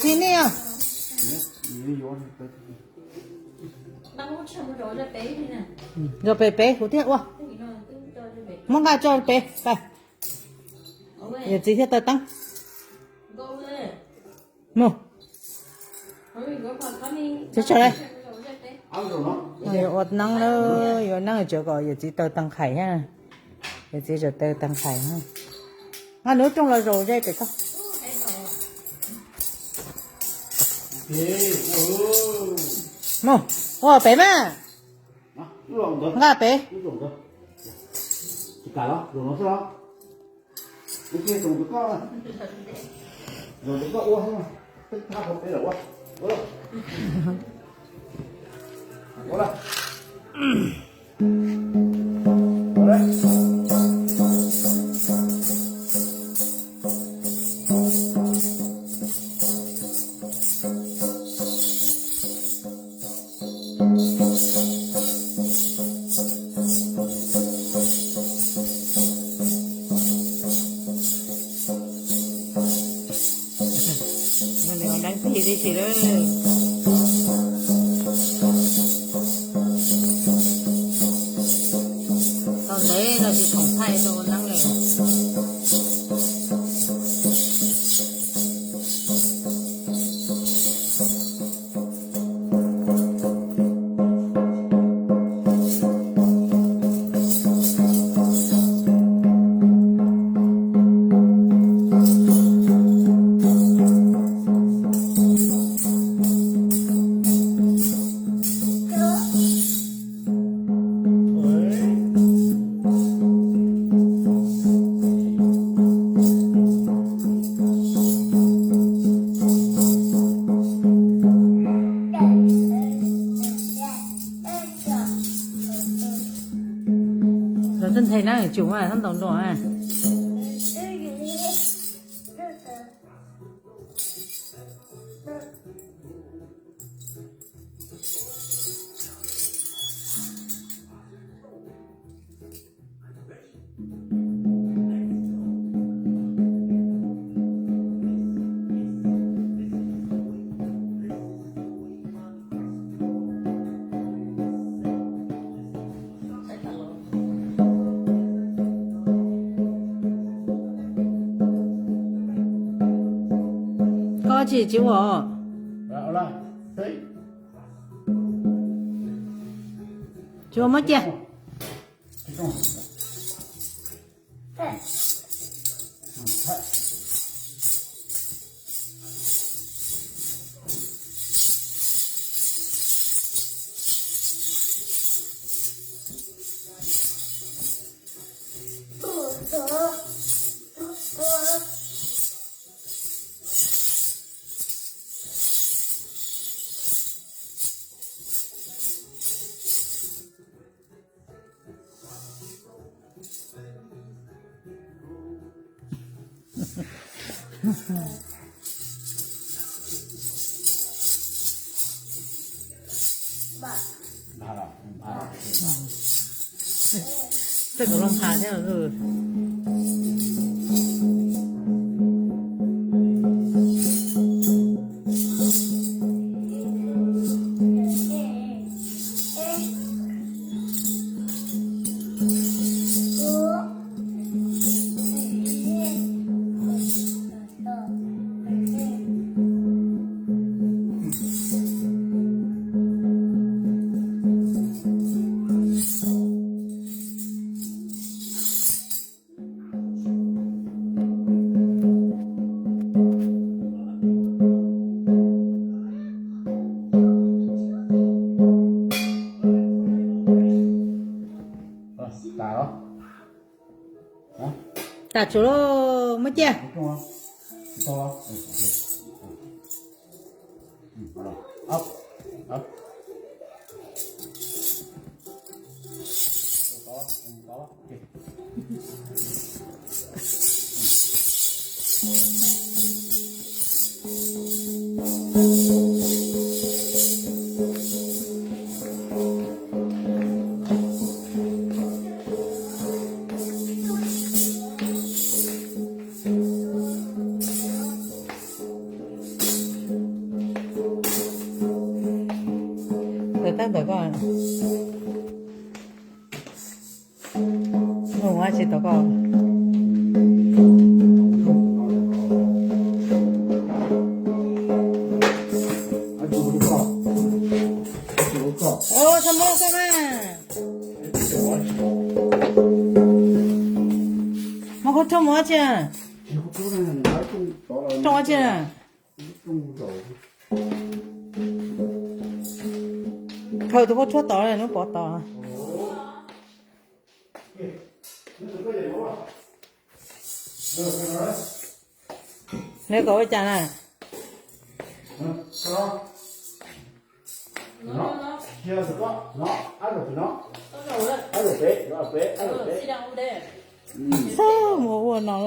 Tsis nej os. Zoo pem pem kuv thiaj ua. Muab nqa tso pem pais. Yawm txiv thiaj taw teeb. Mus. Tso tso, yuav ua neeb lawm, yuav neeb tsev kom yawm txiv taw tag qhais thiab. Yawm txiv tseem taw tag qhais. Nqa nws lub rooj los zaum ze pem ko. Mus, ua pem mas. Nqa pem. Deeb teg tib si lawm. Tau ntev no tsis khoom thaij rau ua neeb lawm. Los twb nthe na, tsum mas thab ntaus nrog. Koj tsis tsis ua. Tsis ua muab cia. Tej kuv loj npha thiab. Tas tsuas lauj, muab cia. Tab tom koj, nug dab tsi tom koj? Txhob muab koj na. Muab khaub rooj ua dab tsi? Rooj dab tsi? Khaws tus khaub rooj tod, nws pov tod. Nws kom ua cas na? Xab mus ua no.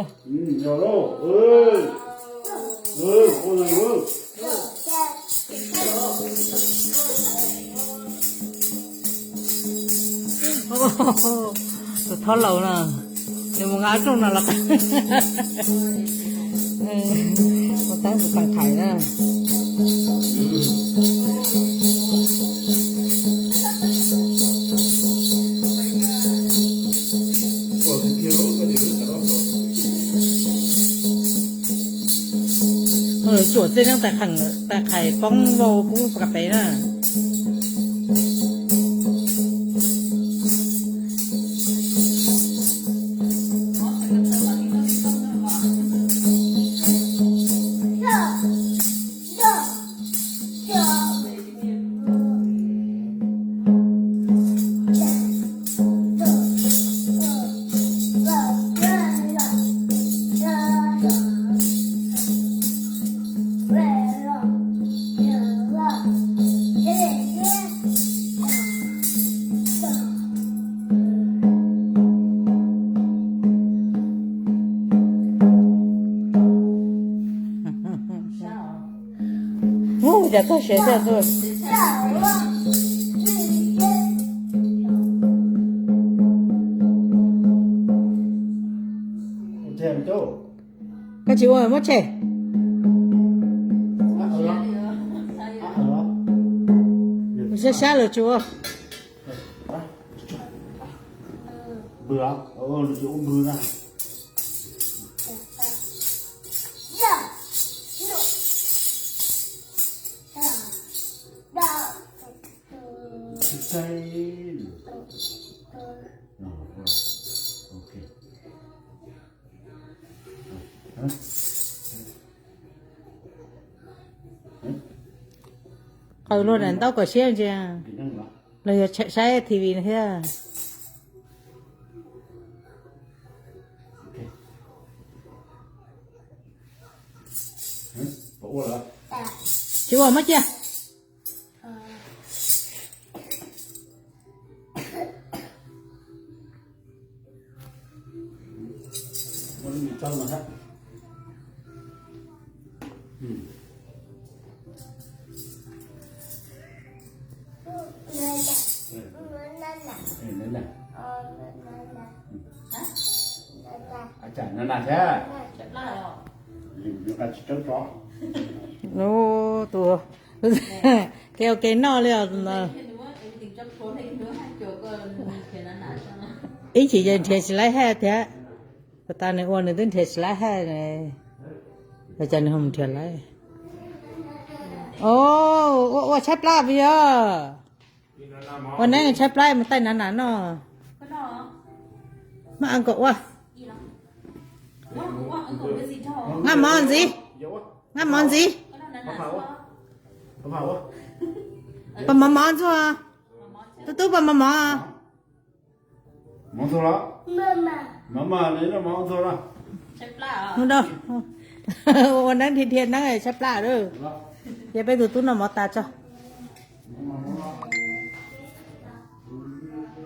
Tus thab laus no, nws mus nqa rooj no los, ua teeb tus paj khais na. Tsuam txij neeb tais khais poob vau pub pas pem na. Ub, cas txog siav thiab tus. Koj tsis ua muab tshem. Sab sab lawm tsis ua. Qaws luag daim ntaub kom siab ntsia, los yog saib T V no thiab. Tsis ua, muab cia. Tus, kev ua ke noj li os. Ib chim ces nrhiav tsis laib haj thiab. Puas tas nws ua nws twb nrhiav tsis laib haj, cas nws ho mus nrhiav laib. Ua, ua tshaib plab vim yog, ua neeb tshaib plab mus taij nav nas noj. Maj a nkaum ua, nqa mov ntxiv, nqa mov ntxiv. Pab mov mov ntxuag, tub tub pab mov mov. Ua neeb dhia dhia neeb tshaib plab lawm. Cia peb tus tub noj mov tas tso.